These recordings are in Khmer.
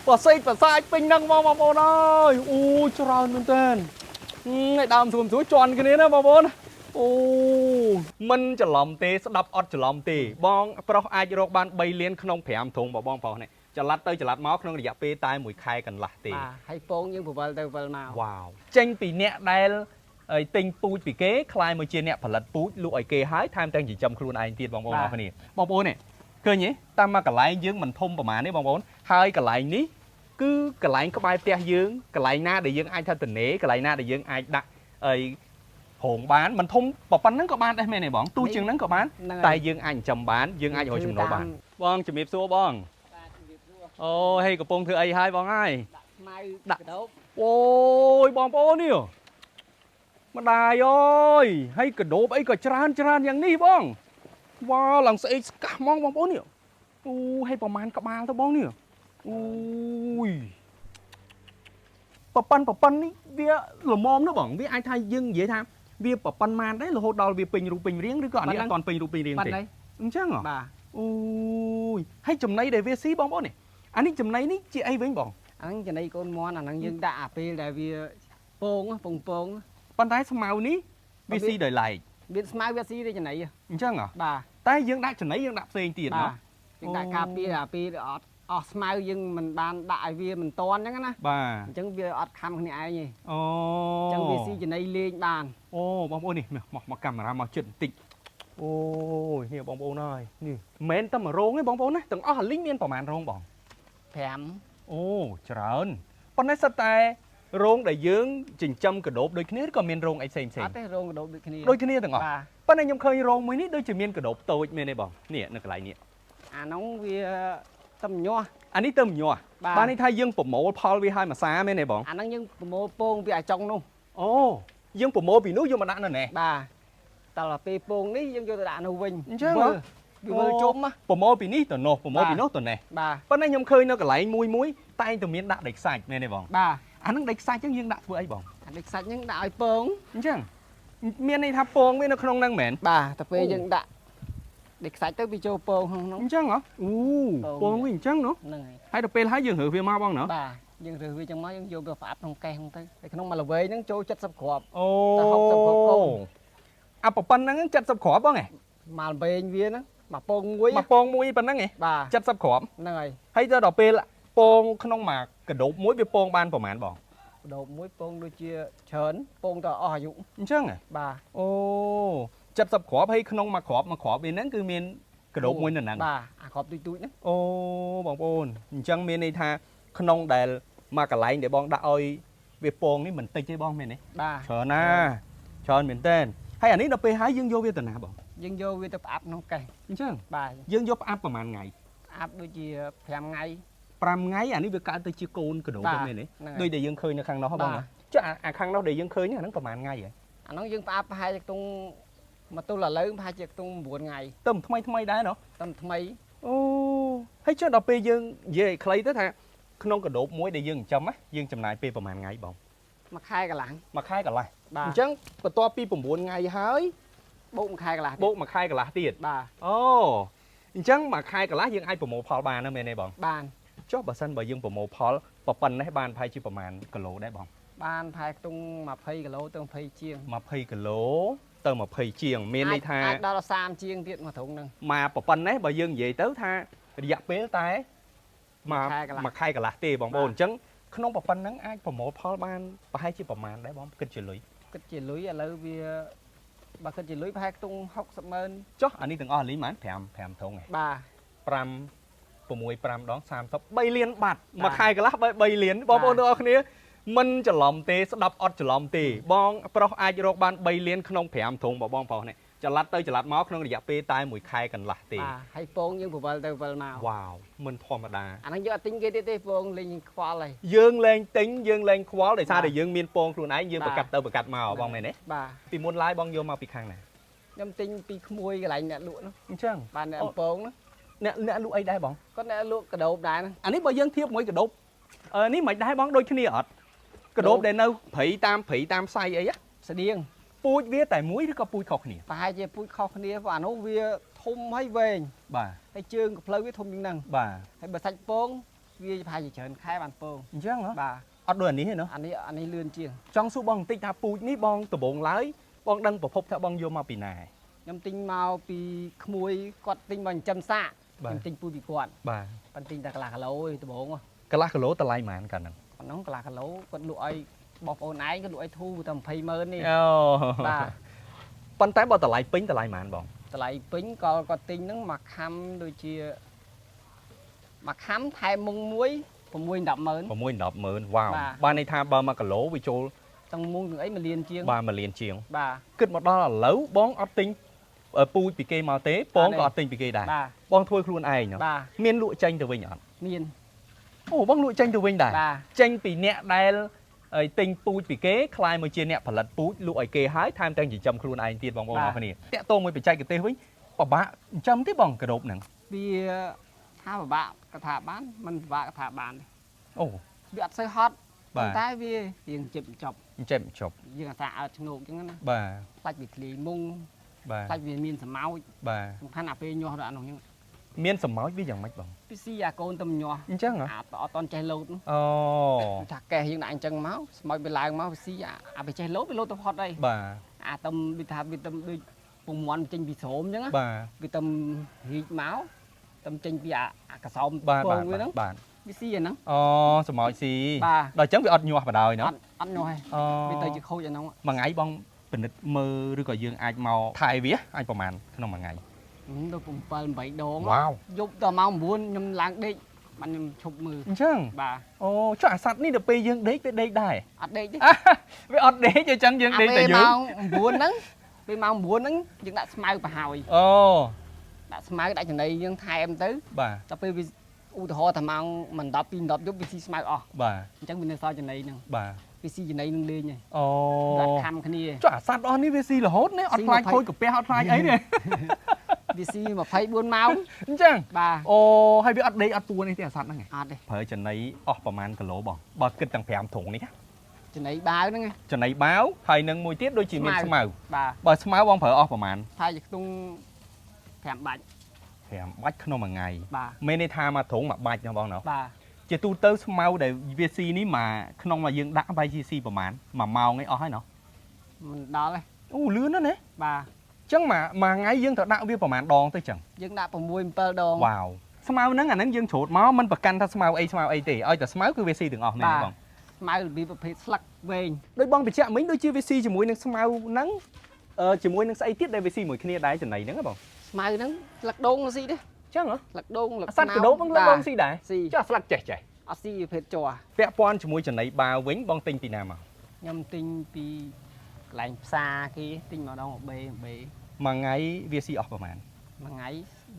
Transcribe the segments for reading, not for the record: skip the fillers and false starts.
បសេកបសាចពេញហ្នឹងមកបងប្អូនអើយអូច្រើនមែនតើឯដើមស្រួលស្រួលជន់គ្នាណាបងប្អូនអូមិនច្រឡំទេស្ដាប់អត់ច្រឡំទេបងប្រុសអាចរកបាន3លានក្នុង5ធុងបងប្រុសនេះចល័តទៅចល័តមកក្នុងរយៈពេលតែ1ខែកន្លះទេ បាទហើយពងយើងពវល់ទៅវល់មក វ៉ាវចេញពីអ្នកដែលឲ្យទិញពូជពីគេក្លាយមកជាអ្នកផលិតពូជលក់ឲ្យគេហើយថែមទាំងចិញ្ចឹមខ្លួនឯងទៀតបងប្អូនអរគ្នាបងប្អូននេះឃើញទេតាមមកកន្លែងយើងមិនធំប្រហែលទេបងប្អូនហើយកន្លែងនេះគឺកន្លែងក្បែរផ្ទះយើងកន្លែងណាដែលយើងអាចថាតនេកន្លែងណាដែលយើងអាចដាក់អីរោងបានមិនធំប៉ុណ្្នឹងក៏បានដែរមែនទេបងទូជាងហ្នឹងក៏បាន ហ្នឹង តែយើងអាចចិញ្ចឹមបានយើងអាចរកចំណូលបានបងជំរាបសួរបង បាទជំរាបសួរ អូហេកំពុងធ្វើអីហើយបងហើយ ដាក់ស្មៅ ដាក់ កដោប អូយបងប្អូននេះម្ដាយអើយហើយកដោបអីក៏ច្រើនច្រើនយ៉ាងនេះបងវ៉ាឡើងស្អេកស្កះហ្មងបងប្អូននេះអូហើយប្រហែលក្បាលទៅបងនេះអូយប្រប៉ិនប្រប៉ិននេះវាល្មមនោះបងវាអាចថាយើងនិយាយថាវាប្រប៉ិនម៉ានដែររហូតដល់វាពេញរូបពេញរាងឬក៏អានេះអត់ទាន់ពេញរូបពេញរាងទេ ប៉ុណ្ណេះ អញ្ចឹងហ៎ បាទ អូយហើយចំណីដែលវាស៊ីបងប្អូននេះអានេះចំណីនេះជាអីវិញបង អាហ្នឹងចំណីកូនមន់អាហ្នឹងយើងដាក់អាពេលដែលវាពងពងពង ប៉ុន្តែស្មៅនេះវាស៊ីដោយឡែក មានស្មៅវាស៊ីទេចំណី អញ្ចឹងហ៎ បាទ តែយើងដាក់ចំណីយើងដាក់ផ្សេងទៀត បាទ ណោះ យើងដាក់ការពារអាពេលអត់អស់ស្មៅយើងមិនបានដាក់ឲ្យវាមិនតាន់អញ្ចឹងណា បាទ អញ្ចឹងវាអត់ខំគ្នាឯងទេ អូ អញ្ចឹងវាស៊ីចំណីលេងបាន អូបងប្អូននេះមកមកកាមេរ៉ាមកជិតបន្តិចអូយនេះបងប្អូនអើយនេះមិនមែនតែមួយរោងទេបងប្អូនណាទាំងអស់អាលីងមានប្រហែលរោងបង 5 អូច្រើនប៉ុន្តែសិតតែរោងដែលយើងចិញ្ចឹមកដោបដូចគ្នាឬក៏មានរោងអីផ្សេងផ្សេង អត់ទេរោងកដោបដូចគ្នា ដូចគ្នាទាំងអស់ បាទ ប៉ុន្តែខ្ញុំឃើញរោងមួយនេះដូចជាមានកដោបតូចមែនទេបងនេះនៅកន្លែងនេះ អាហ្នឹងវាតំញាស់ អានេះទៅមញាស់ បាទ បានន័យថាយើងប្រមូលផលវាឲ្យមួយសាមែនទេបង អាហ្នឹងយើងប្រមូលពងពីអាចុងនោះ អូយើងប្រមូលពីនោះយកមកដាក់នៅនេះ បាទតើពេលពងនេះយើងយកទៅដាក់នោះវិញ អញ្ចឹងហ៎ វិលវាវិលជុំណា ប្រមូលពីនេះទៅនោះប្រមូល បាទ ពីនោះទៅនេះ បាទ ប៉ុន្តែខ្ញុំឃើញនៅកន្លែងមួយមួយតែងតែមានដាក់ដែកខ្សាច់មែនទេបង បាទ អាហ្នឹងដែកខ្សាច់ហ្នឹងយើងដាក់ធ្វើអីបង អានេះខ្សាច់ហ្នឹងដាក់ឲ្យពង អញ្ចឹងមានន័យថាពងវានៅក្នុងហ្នឹងមែន បាទតែពេល អូ យើងដាក់នេះខ្សាច់ទៅវាចូលពងក្នុងនោះ អញ្ចឹងហ៎អូ ពង ពងវាអញ្ចឹងណូ ហ្នឹងហើយ ហើយដល់ពេលហើយយើងរើសវាមកបងណូ បាទយើងរើសវាចឹងមកយើងយកវាផ្អាប់ក្នុងកេះហ្នឹងទៅហើយក្នុងមួយល្វែងហ្នឹងចូល70គ្រាប់ អូ តែ60គ្រាប់កូន អាប៉ុណ្្នឹង70គ្រាប់បងឯង មួយល្វែងវាហ្នឹងមួយពងមួយ មួយពងមួយប៉ុណ្្នឹងឯង បាទ 70គ្រាប់ ហ្នឹងហើយ ហើយទៅដល់ពេលពងក្នុងមួយកដោបមួយវាពងបានប្រហែលបង បដូបមួយពងដូចជាច្រើនពងទៅអស់អាយុ អញ្ចឹងហ៎ បាទ អូ70គ្រាប់ហើយក្នុងមួយគ្រាប់មួយគ្រាប់វាហ្នឹងគឺមានកដោបមួយនៅហ្នឹង បាទអាគ្រាប់ទូចទូចហ្នឹង អូបងប្អូនអញ្ចឹងមានន័យថាក្នុងដែលមកកន្លែងដែលបងដាក់ឲ្យវាពងនេះមិនតិចទេបងមែនទេ បាទ ច្រើនណាស់ច្រើនមែនតើហើយអានេះដល់ពេលហើយយើងយកវាទៅណាបង យើងយកវាទៅផ្អាប់ក្នុងកេះ អញ្ចឹង បាទ យើងយកផ្អាប់ប្រហែលថ្ងៃ ផ្អាប់ដូចជា5ថ្ងៃ 5ថ្ងៃអានេះវាកើតទៅជាកូនកដោប បាទ ទៅមែនទេ ហ្នឹងហើយ ដូចដែលយើងឃើញនៅខាងនោះហ៎បង បាទ ណាចុះអាអាខាងនោះដែលយើងឃើញហ្នឹងអាហ្នឹងប្រហែលថ្ងៃហ៎ អាហ្នឹងយើងផ្អាប់ប្រហែលជាខ្ទង់មកទល់ឥឡូវប្រហែលជាខ្ទង់9ថ្ងៃ ទៅថ្មីថ្មីដែរណោះ តំថ្មី អូហើយចុះដល់ពេលយើងនិយាយឲ្យខ្លីទៅថាក្នុងកដោបមួយដែលយើងចិញ្ចឹមណាយើងចំណាយពេលប្រហែលថ្ងៃបង មួយខែកន្លះ មួយខែកន្លះ បាទ អញ្ចឹងបន្ទាប់ពី9ថ្ងៃហើយ បូកមួយខែកន្លះ បូកមួយខែកន្លះទៀត បាទ អូអញ្ចឹងមួយខែកន្លះយើងអាចប្រមូលផលបានណាមែនទេបង បាន ចុះបើសិនបើយើងប្រមូលផលប៉ុណ្ណេះបានប្រហែលជាប្រហែលគីឡូដែរបង បានប្រហែលខ្ទង់20គីឡូទៅ20ជាង 20គីឡូទៅ20ជាងមានន័យថា អាចដល់30ជាងទៀតមួយទ្រុងហ្នឹង មកប៉ុណ្ណេះបើយើងនិយាយទៅថារយៈពេលតែ មួយខែកន្លះ មួយខែកន្លះទេបងប្អូន បាទ អញ្ចឹងក្នុងប៉ុណ្ណឹងអាចប្រមូលផលបានប្រហែលជាប្រហែលដែរបងគិតជាលុយ គិតជាលុយឥឡូវវាបើគិតជាលុយប្រហែលខ្ទង់60ម៉ឺន ចុះអានេះទាំងអស់លីម៉ាន5 5ធុងឯង បាទ 5 6 5ដង33លានបាត់ បាទ មួយខែកន្លះ3លានបងប្អូនទាំងអស់គ្នាមិនច្រឡំទេស្ដាប់អត់ច្រឡំទេបងប្រុសអាចរកបាន3លានក្នុង5ធុងបងប្រុសនេះចល័តទៅចល័តមកក្នុងរយៈពេលតែ1ខែកន្លះទេ បាទហើយពងយើងពវល់ទៅវល់មក វ៉ាវមិនធម្មតា អាហ្នឹងយើងអត់ទិញគេទៀតទេពងលេងខ្វល់ហើយ យើងលែងទិញយើងលែងខ្វល់ដោយសារ បាទ តែយើងមានពងខ្លួនឯងយើង បាទ ប្រកាត់ទៅប្រកាត់មកបងមែនទេ បាទ ពីមុនឡាយបងយកមកពីខាងណា ខ្ញុំទិញពីក្មួយកន្លែងអ្នកលក់នោះ អញ្ចឹង បាទអ្នកអំពងនោះ អ្នកអ្នកលក់អីដែរបង គាត់អ្នកលក់កដោបដែរហ្នឹង អានេះបើយើងធៀបមួយកដោបអឺនេះមិនដែរបងដូចគ្នាអត់កដោបដែលនៅព្រៃតាមព្រៃតាមផ្សៃអីហ៎ ស្តៀង ពូជវាតែមួយឬក៏ពូជខុសគ្នា ប្រហែលជាពូជខុសគ្នាព្រោះអានោះវាធំហើយវែង បាទ ហើយជើងកផ្លូវវាធំជាងហ្នឹង បាទ ហើយបើសាច់ពង វាប្រហែលជាច្រើនខែបានពង អញ្ចឹងហ៎ បាទ អត់ដូចអានេះទេណោះ អានេះអានេះលឿនជាង ចង់សួរបងបន្តិចថាពូជនេះបងដំបងឡើយបងដឹងប្រភពថាបងយកមកពីណា ខ្ញុំទិញមកពីក្មួយគាត់ទិញមកចិញ្ចឹមសាក បាទ ខ្ញុំទិញពូជពីគាត់ បាទ ប៉ុន្តែទិញតែកន្លះគីឡូឯងដំបងហ៎ កន្លះគីឡូតម្លៃប៉ុន្មានកាលហ្នឹង ប៉ុណ្ណឹងកន្លះគីឡូគាត់លក់ឲ្យបងប្អូនឯងគាត់លក់ឲ្យធូរតែ20ម៉ឺននេះ អូ បាទ ប៉ុន្តែបើតម្លៃពេញតម្លៃប៉ុន្មានបង តម្លៃពេញក៏គាត់ទិញហ្នឹងមួយខាំដូចជាមួយខាំថែមមុងមួយ6 10ម៉ឺន 6 10ម៉ឺនវ៉ាវ បាទ បានន័យថាបើ1គីឡូវាចូល ទាំងមុងទាំងអីមួយលានជាង បាទ1លានជាង បាទ គិតមកដល់ឥឡូវបងអត់ទិញពូជពីគេមកទេបងក៏អត់ទិញពីគេដែរ បាទ បងធ្វើខ្លួនឯងណោះ បាទ មានលក់ចេញទៅវិញអត់ មាន អូបងលក់ចេញទៅវិញដែរ បាទ ចេញពីអ្នកដែលឲ្យទិញពូជពីគេក្លាយមកជាអ្នកផលិតពូជលក់ឲ្យគេហើយថែមទាំងចិញ្ចឹមខ្លួនឯងទៀតបងប្អូនអរគ្នាតាក់ទងមួយបច្ចេកទេសវិញពិបាកចិញ្ចឹមទេបងក្របហ្នឹង វាថាពិបាកក៏ថាបានមិនពិបាកក៏ថាបានដែរ អូ វាអត់សូវហត់ បាទ ប៉ុន្តែវារៀងជិបចប់ ចិញ្ចឹមចប់ យើងអាសាអើតឆ្ងោកអញ្ចឹងណា បាទ ខ្លាចវាធ្លាយមុង បាទ ខ្លាចវាមានសម្ោច បាទ សំខាន់អាពេលញាស់ដល់អានោះអញ្ចឹង មានសម្ោចវាយ៉ាងម៉េចបង ពីស៊ីអាកូនទៅញាស់ អញ្ចឹងហ៎ អាអត់តន់ចេះលោតនោះ អូ ថាកេះយើងដាក់អញ្ចឹងមកស្មោចវាឡើងមកវាស៊ីអាអាវាចេះលោតវាលោតទៅផុតអី បាទ អាតំវាថាវាតំដូចពងមាន់ចេញពីស្រោមអញ្ចឹងណា បាទ វាតំរីកមកតំចេញពីអាអាកសោម បាទបាទ ពងវាហ្នឹង បាទ វាស៊ីអាហ្នឹង អូសម្ោចស៊ី បាទ ដល់អញ្ចឹងវាអត់ញាស់បដ ாய் ណោះ អត់អត់ញាស់ទេ អូ វាទៅជាខូចអាហ្នឹង មួយថ្ងៃបងពិនិត្យមើលឬក៏យើងអាចមកថែវាអាចប្រហែលក្នុងមួយថ្ងៃ ទៅ7 8ដង វ៉ាវ យប់ដល់ម៉ោង9ខ្ញុំឡើងដេកបានខ្ញុំឈប់មើល អញ្ចឹង បាទ អូចុះអាសត្វនេះដល់ពេលយើងដេកវាដេកដែរ អត់ដេកទេ វាអត់ដេកអញ្ចឹងយើងដេកតែយើង អាពេលម៉ោង9ហ្នឹងពេលម៉ោង9ហ្នឹងយើងដាក់ស្មៅប្រហើយ អូ ដាក់ស្មៅដាក់ចំណីយើងថែមទៅ បាទ ដល់ពេលវាឧទាហរណ៍ថាម៉ោងមិន10 2 10យប់វាស៊ីស្មៅអស់ បាទ អញ្ចឹងវានៅសល់ចំណីហ្នឹង បាទ វាស៊ីចំណីនឹងលេងហើយ អូ ដាក់ខំគ្នា ចុះអាសត្វអស់នេះវាស៊ីរហូតណាអត់ខ្លាចខូចកាពះអត់ខ្លាចអីទេ វាស៊ី24ម៉ោង អញ្ចឹង បាទ អូហើយវាអត់ដេកអត់ពួននេះទេអាសត្វហ្នឹងឯង អត់ទេ ប្រើចំណីអស់ប្រហែលគីឡូបងបើគិតទាំង5ធុងនេះណា ចំណីបាវហ្នឹងឯង ចំណីបាវហើយនឹងមួយទៀតដូចជាមានស្មៅ បាទ បើស្មៅបងប្រើអស់ប្រហែល ថាជាខ្ទង់5បាច់ 5បាច់ក្នុងមួយថ្ងៃ បាទ មានន័យថាមួយធុងមួយបាច់ណាបងណោះ បាទ ជាទូទៅស្មៅដែលវាស៊ីនេះមកក្នុងមកយើងដាក់បាយស៊ីប្រហែល1ម៉ោងឯងអស់ហើយណោះ មិនដល់ទេ អូលឿនណាស់ណា បាទ អញ្ចឹងមួយមួយថ្ងៃយើងត្រូវដាក់វាប្រហែលដងទៅចឹង យើងដាក់6 7ដង វ៉ាវស្មៅហ្នឹងអាហ្នឹងយើងច្រូតមកមិនប្រកាន់ថាស្មៅអីស្មៅអីទេឲ្យតែស្មៅគឺវាស៊ីទាំងអស់មែនទេបង ស្មៅរបៀបប្រភេទស្លឹកវែង ដូចបងបញ្ជាក់មិញដូចជាវាស៊ីជាមួយនឹងស្មៅហ្នឹងជាមួយនឹងស្អីទៀតដែលវាស៊ីមួយគ្នាដែរចំណីហ្នឹងហ៎បង ស្មៅហ្នឹងស្លឹកដូងស៊ីទេ អញ្ចឹងហ៎ ស្លឹកដូងស្លឹក សត្វកដោបហ្នឹងលើបងស៊ីដែរ ស៊ី ចុះស្លឹកចេះចេះ អត់ស៊ីប្រភេទជ័រ ពាក់ព័ន្ធជាមួយចំណីបាវវិញបងទិញពីណាមក ខ្ញុំទិញពីកន្លែងផ្សារគេទិញម្ដង1បេ1បេ មួយថ្ងៃវាស៊ីអស់ប្រហែល មួយថ្ងៃ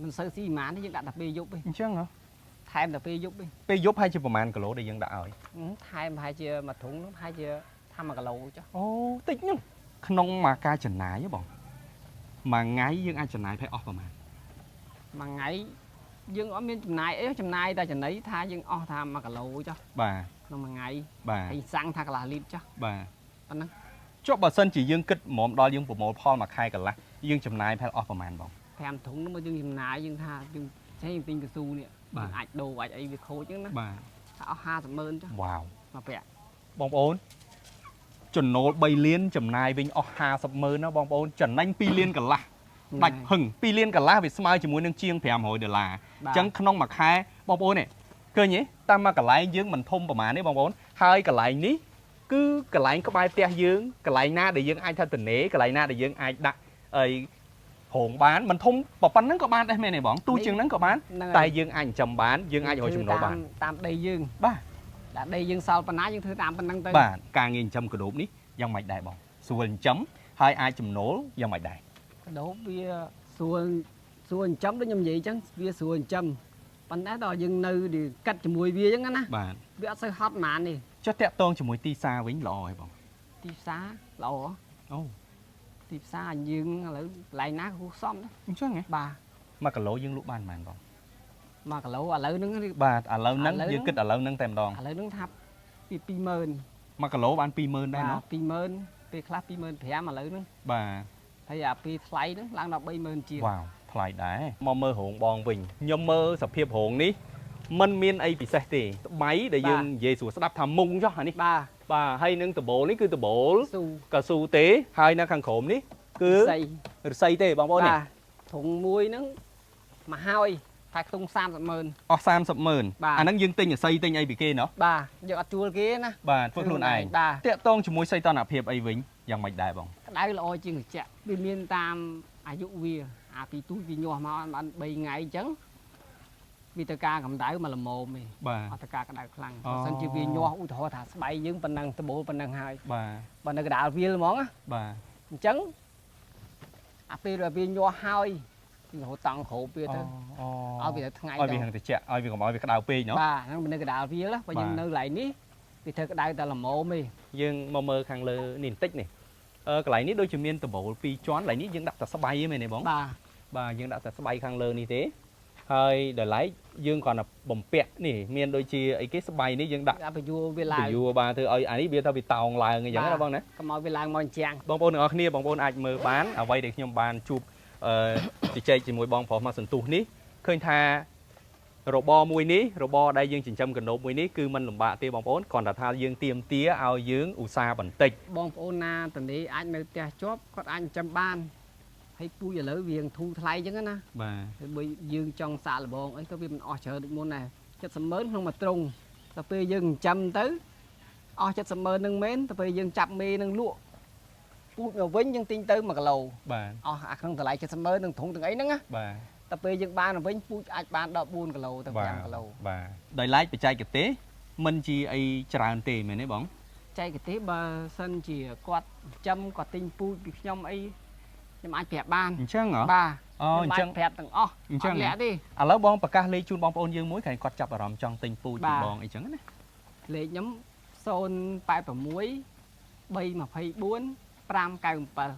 មិនសូវស៊ីប៉ុន្មានទេយើងដាក់តែពេលយប់ទេ អញ្ចឹងហ៎ ថែមតែពេលយប់ទេ ពេលយប់ហើយជាប្រហែលគីឡូដែលយើងដាក់ឲ្យ ថែមប្រហែលជាមួយធុងនោះប្រហែលជាថា1គីឡូចុះ អូតិចហ្នឹងក្នុងមួយការចំណាយហ៎បងមួយថ្ងៃយើងអាចចំណាយប្រហែលអស់ប្រហែល មួយថ្ងៃយើងអត់មានចំណាយអីចំណាយតែចំណីថាយើងអស់ថា1គីឡូចុះ បាទ ក្នុងមួយថ្ងៃ បាទ ហើយសាំងថាកន្លះលីត្រចុះ បាទ ប៉ុណ្ណឹង ចុះបើសិនជាយើងគិតហ្មងដល់យើងប្រមូលផលមួយខែកន្លះយើងចំណាយប្រហែលអស់ប្រហែលបង 5ធុងនោះមកយើងចំណាយយើងថាយើងចេះយើងទិញកស៊ូនេះ បាទ យើងអាចដូរអាចអីវាខូចហ្នឹងណា បាទ ថាអស់50ម៉ឺនចុះ វ៉ាវ មកពាក់ បងប្អូនចំណូល3លានចំណាយវិញអស់50ម៉ឺនណាបងប្អូនចំណេញ2លានកន្លះដាច់ហឹង2លានកន្លះវាស្មើជាមួយនឹងជាង500ដុល្លារអញ្ចឹងក្នុងមួយខែបងប្អូននេះឃើញទេតាមមកកន្លែងយើងមិនធំប្រហែលទេបងប្អូនហើយកន្លែងនេះគឺកន្លែងក្បែរផ្ទះយើងកន្លែងណាដែលយើងអាចថាតនេកន្លែងណាដែលយើងអាចដាក់អីរោងបានមិនធំប៉ុណ្្នឹងក៏បានដែរមែនទេបងទូជាងហ្នឹងក៏បាន ហ្នឹង តែយើងអាចចិញ្ចឹមបានយើងអាចរកចំណូលបាន តាមដីយើង បាទ ដាក់ដីយើងសល់ប៉ុណ្ណាយើងធ្វើតាមប៉ុណ្ណឹងទៅ បាទការងារចិញ្ចឹមកណ្ដូបនេះយ៉ាងម៉េចដែរបងស្រួលចិញ្ចឹមហើយអាចចំណូលយ៉ាងម៉េចដែរ កណ្ដូបវាស្រួលស្រួលចិញ្ចឹមដូចខ្ញុំនិយាយអញ្ចឹងវាស្រួលចិញ្ចឹមប៉ុន្តែដល់យើងនៅកាត់ជាមួយវាអញ្ចឹងណា បាទ វាអត់សូវហត់ប៉ុន្មានទេ ចុះតាក់តងជាមួយទីផ្សារវិញល្អហើយបង ទីផ្សារល្អ អូ ទីផ្សារយើងឥឡូវកន្លែងណាក៏គួរសមដែរ អញ្ចឹងហ៎ បាទ 1គីឡូយើងលក់បានប៉ុន្មានបង 1គីឡូឥឡូវហ្នឹង បាទឥឡូវហ្នឹងយើងគិតឥឡូវហ្នឹងតែម្ដង ឥឡូវហ្នឹងថាពី20000 1គីឡូបាន20000ដែរណោះ 20000ពេលខ្លះ25000ឥឡូវហ្នឹង បាទ ហើយអាពីថ្លៃហ្នឹងឡើងដល់30000ជាង វ៉ាវថ្លៃដែរមកមើលរោងបងវិញខ្ញុំមើលសភាពរោងនេះ มันមានអីពិសេសទេស្បៃដែលយើងនិយាយស្រួលស្ដាប់ថាមុងចុះអានេះ បាទ បាទហើយនឹងដបូលនេះគឺដបូល ស៊ូ កៅស៊ូទេហើយនៅខាងក្រោមនេះគឺ សី ឫស្សីទេបងប្អូននេះ បាទធុងមួយហ្នឹងមកហើយតែខ្ទង់30ម៉ឺន អស់30ម៉ឺន បាទ អាហ្នឹងយើងទិញឫស្សីទិញអីពីគេណោះ បាទយើងអត់ជួលគេណា បាទធ្វើខ្លួនឯង បាទ តាក់តងជាមួយសីតុណ្ហភាពអីវិញយ៉ាងម៉េចដែរបង ក្តៅល្អជាងត្រជាក់វាមានតាមអាយុវាអាពីទូចវាញាស់មកបាន3ថ្ងៃអញ្ចឹងវាទៅការកម្ដៅមកល្មមឯង បាទ អត់ទៅការក្តៅខ្លាំង អូ បើសិនជាវាញាស់ឧទាហរណ៍ថាស្បៃយើងប៉ុណ្ណឹងដបូលប៉ុណ្ណឹងហើយ បាទ បើនៅកណ្ដាលវាលហ្មងណា បាទ អញ្ចឹងអាពេលដែលវាញាស់ហើយយើងរហូតតង់គ្របវាទៅ អូ ឲ្យវាទៅថ្ងៃ ឲ្យ ទៅ វាហឹងត្រជាក់ឲ្យវាកុំឲ្យវាក្តៅពេកណោះ បាទហ្នឹងនៅកណ្ដាលវាលណាបើយើង បាទ នៅកន្លែងនេះវាធ្វើក្តៅតែល្មមឯង យើងមកមើលខាងលើនេះបន្តិចនេះអឺកន្លែងនេះដូចជាមានដបូលពីរជាន់កន្លែងនេះយើងដាក់តែស្បៃហ្នឹងមែនទេបង បាទ បាទយើងដាក់តែស្បៃខាងលើនេះទេហើយដល់ឡែកយើងគ្រាន់តែបំពាក់នេះមានដូចជាអីគេស្បៃនេះយើងដាក់ ដាក់បញ្យួរវាឡើង ពយួរបាទធ្វើឲ្យអានេះវាទៅវាតោងឡើងអញ្ចឹង បាទ ណាបងណា កុំឲ្យវាឡើងមកអញ្ចឹង បងប្អូនទាំងអស់គ្នាបងប្អូនអាចមើលបានអ្វីដែលខ្ញុំបានជួបអឺ ជជែកជាមួយបងប្រុសមកសន្ទុះនេះឃើញថារបរមួយនេះរបរដែលយើងចិញ្ចឹមកណ្ដូបមួយនេះគឺมันលំបាកទេបងប្អូនគ្រាន់តែថាយើងទៀមទាឲ្យយើងឧស្សាហ៍បន្តិច បងប្អូនណាតនីអាចនៅផ្ទះជាប់គាត់អាចចិញ្ចឹមបានហើយពូជឥឡូវវាធូរថ្លៃអញ្ចឹងណា បាទ ហើយបើយើងចង់សាកល្បងអីក៏វាមិនអស់ច្រើនដូចមុនដែរ70ម៉ឺនក្នុងមួយទ្រុងដល់ពេលយើងចិញ្ចឹមទៅអស់70ម៉ឺននឹងមែនដល់ពេលយើងចាប់មេនឹងលក់ពូជមកវិញយើងទិញទៅ1គីឡូ បាទ អស់អាក្នុងតម្លៃ70ម៉ឺននឹងទ្រុងទាំងអីហ្នឹងណា បាទ តែពេលយើងបានមកវិញពូជអាចបានដល់4គីឡូទៅ5គីឡូ បាទដោយឡែកបច្ចេកទេសมันជាអីច្រើនទេមែនទេបង ចែកទេសបើសិនជាគាត់ចិញ្ចឹមគាត់ទិញពូជពីខ្ញុំអីខ្ញុំអាចប្រាប់បាន អញ្ចឹងហ៎ បាទ អូអញ្ចឹង ខ្ញុំអាចប្រាប់ទាំងអស់ អញ្ចឹង អត់លាក់ទេ ឥឡូវបងប្រកាសលេខជូនបងប្អូនយើងមួយក្រែងគាត់ចាប់អារម្មណ៍ចង់ទិញពូជពី បាទ បងអីចឹងណា លេខខ្ញុំ086 324 597 បាទ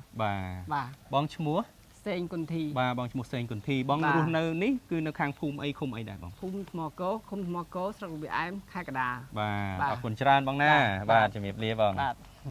បាទ បងឈ្មោះ សេងគុន្ធី បាទបងឈ្មោះសេងគុន្ធីបង បាទ រស់នៅនេះគឺនៅខាងភូមិអីឃុំអីដែរបង ភូមិថ្មកោឃុំថ្មកោស្រុករបៀអែមខេត្តកណ្ដាល បាទ បាទ អរគុណច្រើនបងណា បាទ បាទជំរាបលាបង បាទ